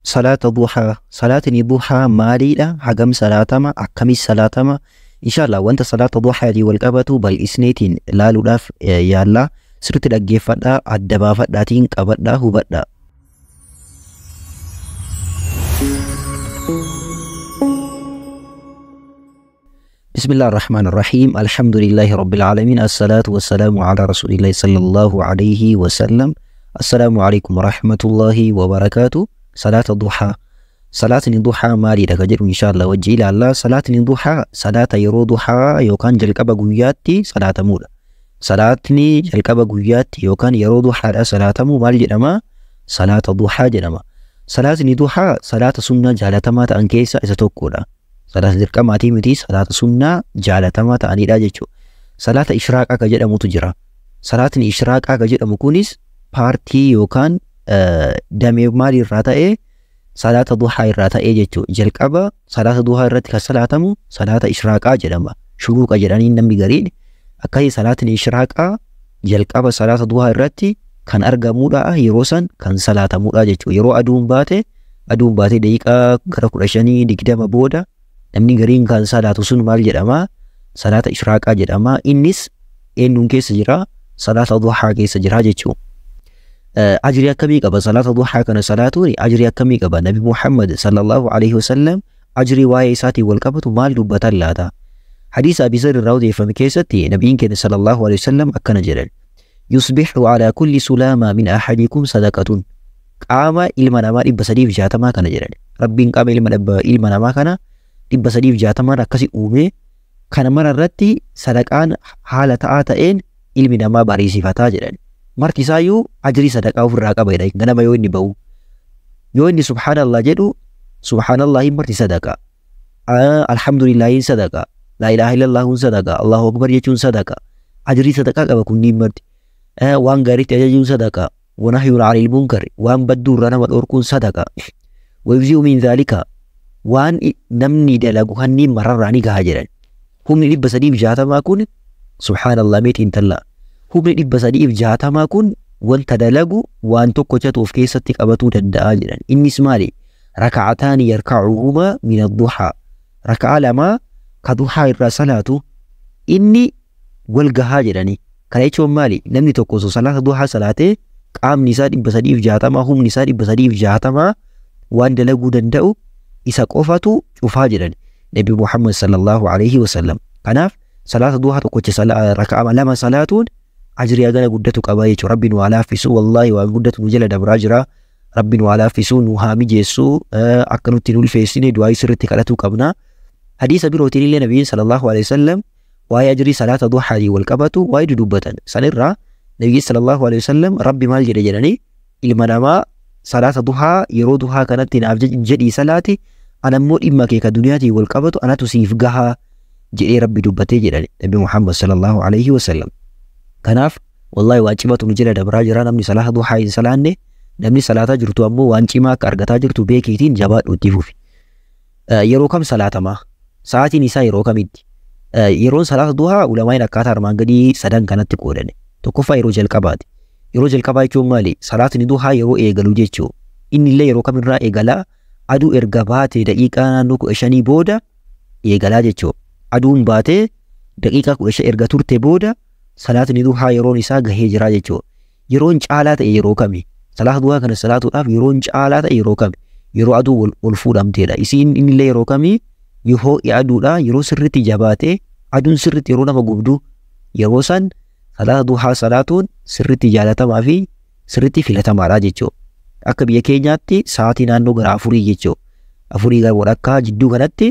Salaata duhaa. Salaatni duhaa maaliidha? Hagam salaatama? Akkamis salaatama? Inshallah wanta salaata duhaatii wal qabatu bal'isneetiin ilaaluudhaaf yaallaa. Sirriitti dhaggeeffadhaa, adda baafadhaatiin qabadhaa, hubadhaa. بسم الله الرحمن الرحيم، الحمد لله رب العالمين، الصلاة والسلام على رسول الله صلى الله عليه وسلم. السلام عليكم ورحمة الله وبركاته. صلاة الضحى، صلاة الضحى مالي لك إن شاء الله وجه إلى الله. صلاة الضحى صلاة يرو ضحى يوكان جلقب قوياتي صلاة مولا. صلاة جلقب قوياتي يوكان يرو ضحى صلاة مو مال جنما صلاة الضحى جنما. صلاة الضحى صلاة سنة جالتما تأنكيسا إذا توكولا. Salaata dirqamaatii miti, salaata sunnaa jaalatamaa ta'anidha jechuudha. Salaata ishraaqaa ka jedhamutu jira. Salaatni ishraaqaa ka jedhamu kunis paartii yookaan damee maaliirraa ta'ee salaata duhaa irraa ta'ee jechuudha. Jalqaba salaata duhaa irratti kan salaatamu salaata ishraaqaa jedhama. Shuruuqa jedhanii namni gariin. Akkasii salaatni ishraaqaa jalqaba salaata duhaa irratti kan argamudha, yeroo san kan salaatamudha jechuudha. Yeroo aduun baate daqiiqaa gara 15 20 booda namni gariin kan salaatu sun maal jedhama? Salaata ishraaqaa jedhama. Innis eenyuun keessa jira? Salaata duhaa keessa jira jechuudha. Ajrii akkamii qaba? Salaata duhaa kana salaatuun ajrii akkamii qaba? Nabi Muhammad sallallahu alaihi wasallam ajrii waa'ee isaatiin wal qabatu maal dubbatan laata? Hadiisa Abi Zar irraa odeeffame keessatti nabiin keenya sallallahu alaihi wasallam akkana jedhan: yusbihu ala kulli sulaama min ahadikum sadaqatun. Qaama ilma namaa 360 kana jedhan. Rabbiin qaama ilma namaa kana 360 akkasi uume kana mara irratti sadaqaan haala ta'aa ta'een ilmi namaa bariisifataa jedhan. Marti isaayyuu ajrii sadaqaa ofirraa qaba jedha. Ganama yoo inni ba'u, yoo inni subhaanallah jedhu subhaanallahi marti sadaqa, alhamdulillahi sadaqa, laa ilaaha illallahun sadaqa, allahu akbar jechuun sadaqa, ajrii sadaqaa qaba kunniin marti. Waan gaariitti ajajuun sadaqa, wanahyuun anil munkar waan badduu irraa nama dhorkuun sadaqa, wayujzi'u min dhaalika waan namni dalagu kanneen mararraa ni gaha jedhan. Humni 360 kun subhaanallah meetiin tallaa. Humni 360 kun wanta dalagu waan tokkochatu of keessatti qabatuu danda'a jedhan. Innis maali? Raka'ataani yarka'uhuma min ad-duhaa. Raka'a lama ka duhaa irraa salaatu inni wal gahaa jedhani. Kana jechuun maali? Namni tokko osoo salaata duhaa salaatee qaamni isaa 360 humni isaa 360 waan dalaguu danda'u isa qofatu cufaa jedhan Nabi Muhammad sallallahu alaihi wasallam. Kanaaf salaata duhaa tokkocha raka'a lama salaatuun ajrii hagana guddatu qaba jechuudha. Rabbiin waa laaffisu, wallahi waan guddatu nu jala dabraa jira. Rabbiin waa laaffisu, nu haa mijeessu, akka nutti hin ulfeessine du'aa sirriitti kadhatuu qabna. Hadiisa birootiin illee Nabiyyiin sallallahu alaihi wasallam waa'ee ajrii salaata duhaatii wal qabatu waa'ee dudubbatan. Sanirraa Nabiyyiin sallallahu alaihi wasallam Rabbi maal jedhe jedhanii ilma namaa salaata duhaa yeroo duhaa kanatti naaf jedhii salaati, anammoo dhimma kee ka duniyaatiin wal qabatu anatu siif gahaa jedhee Rabbi dubbatee jedhani Nabi Muhammad sallallahu alaihi wasallam. Kanaaf wallahi waan cimatu nu jala dabraa jira. Namni salaata duhaa hin salaanne, namni salaataa jirtu ammoo waan cimaa akka argataa jirtu beekiitiin jabaadhu itti fufi. Yeroo kam salaatamaa? Sa'aatiin isaa yeroo kamitti? Yeroon salaata duhaa ulamaa'in akkaataa armaan gadii sadan kanatti qoodane. Tokkoffaa yeroo jalqabaati. Yeroo jalqabaa jechuun maali? Salaatni duhaa yeroo eegalu jechuudha. Inni illee yeroo kamirraa eegalaa? Aduu erga baatee daqiiqaa naannoo 15 booda eegalaa jechuudha. Aduun baatee daqiiqaa 15 erga turte booda salaatni duhaa yeroon isaa gahee jira jechuudha. Yeroon caalaa ta'e yeroo kami? Salaata duhaa kana salaatuudhaaf yeroon caalaa ta'e yeroo kami? Yeroo aduu ol fuudhamteedha. Isiin innillee yeroo kami? Yoo aduudha yeroo sirriitti jabaatee aduun sirriitti yeroo nama gubdu yeroo san salaata duhaa salaatuun sirriitti jaalatamaa fi sirriitti filatamaadha jechuudha. Akka biyya keenyaatti sa'aatii naannoo gara 4 jechuudha. 4 gara walakkaa jidduu kanatti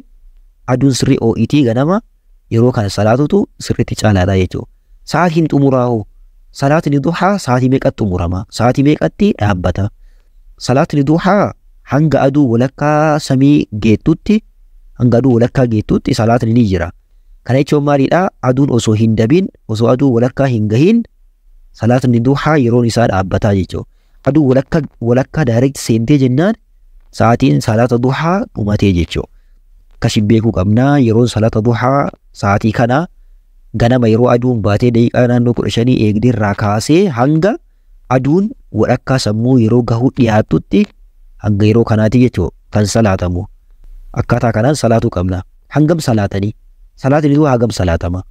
aduun sirrii oo'itii ganama yeroo kana salaatutu sirriitti caalaadha jechuudha. Sa'aatiin xumuraa hoo? Salaatni duhaa sa'aatii meeqatti xumurama? Sa'aatii meeqatti dhaabbata? Salaatni duhaa hanga aduu walakkaa samii geettutti, hanga aduu walakkaa geettutti salaatni ni jira. Kana jechuun maalidha? Aduun osoo hin dabin, osoo aduu walakkaa hin gahin salaatni duhaa yeroon isaa dhaabbataa jechuudha. Aduu walakkaa direct seentee jennaan sa'aatiin salaata duhaa dhumatee jechuudha. Akkasiin beekuu qabnaa. Yeroon salaata duhaa sa'aatii kana ganama yeroo aduun baatee daqiiqaa naannoo 15 eegdee irraa kaasee hanga aduun walakkaa sammuu yeroo gahuu dhiyaatutti Hanga yeroo kanaati jechuudha kan salaatamu. Akkaataa kanaan salaatuu qabna. Hangam salaatanii? Salaatni duhaa hagam salaatama?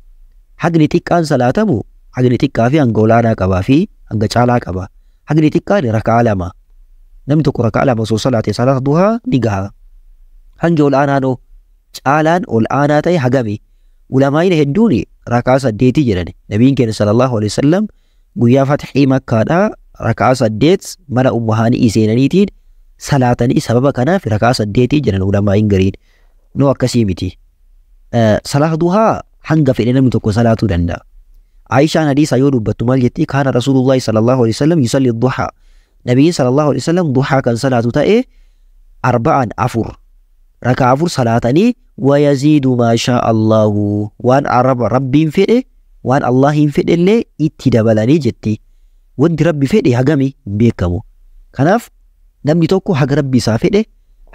Hagni xiqqaan salaatamu hagni xiqqaa fi hanga olaanaa qabaa fi hanga caalaa qaba. Hagni xiqqaan raka'aa 2. Namni tokko raka'aa 2 osoo salaate salaata duhaa ni gaha. Hangi ol'aanaan hoo? Caalaan ol'aanaa ta'e hagami? Ulamaa'in hedduun raka'aa 8 jedhan. Nabiin keenya sallallahu alaihi wasallam guyyaa fatxii Makkaadhaa raka'aa 8 mana Ummu Haanii seenaniitiin salaatanii sababa kanaaf raka'aa 8 jedhan ulamaa'in gariin. No akkasii miti. Salaata duhaa hanga fedhe namni tokko salaatuu danda'a. Aayishaan hadiisa yoo dubbattu maal jetti? Kaana Rasuulullaahi sallallahu alaihi wasallam yusalli duhaa. Nabiin sallallahu alaihi wasallam duhaa kan salaatu ta'e 4 4 rakaa 4 salaatanii wayaziidu maa shaa Allahu waan araba rabbiin fedhe waan Allahiin fedhe illee itti dabalanii jetti. Wanti rabbi fedhe hagami hin beekamu. Kanaaf namni tokko haga rabbi isaa fedhe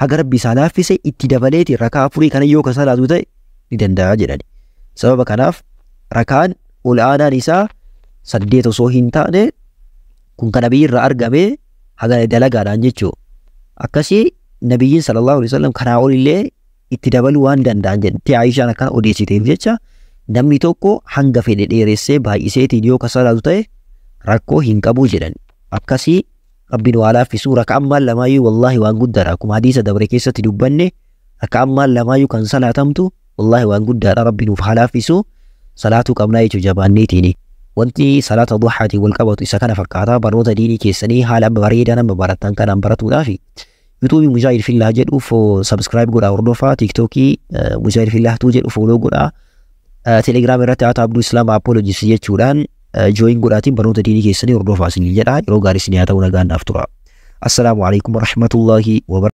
haga rabbi isaa laaffise itti dabaleeti rakaa 4 kana yoo ka salaatu ta'e ni danda'a jedhani. Sababa kanaaf rakaan ol'aanaan isaa 8 osoo hin taane kun kan nabiyyi irraa argame haga dalagaadhaan jechuudha. Akkasii nabiyyiin sallallahu alaihi wasallam kanaa olillee itti dabaluu waan danda'an jettee Aayishaan akkana odeessiteef jecha namni tokko hanga fedhe dheeressee baay'iseetiin yoo ka salaatu ta'e rakkoo hin qabu jedhan. Akkasii rabbiin waa laaffisuu raka'aan maal lamaayyuu wallaahi waan guddaadha. Akkuma hadiisa dabre keessatti dubbanne raka'aan maal lamaayyuu kan salaatamtu wallaahi waan guddaadha. Rabbi nuuf haa laaffisuu salaatuu qabnaa jechuudha jabaanneetiini. Wanti salaata duhaatiin wal qabatu isa kana fakkaata. Barnoota diinii keessanii haala bareedaa nama baratan kanaan baratuudhaafi yuutuubii Mujaahid Fillah jedhu subscribe godhaa hordofaa. Tiiktookii Mujaahid Fillah 2 jedhu follow godhaa. Telegiraam irratti Ata Abduu Islaam Apologist jechuudhaan join godhaatiin barnoota diinii keessanii hordofaa isin jedha. Yeroo gaarii isin haa ta'u, nagaan naaf tura. Assalaamu alaikum warahmatullahi wabarakatuh.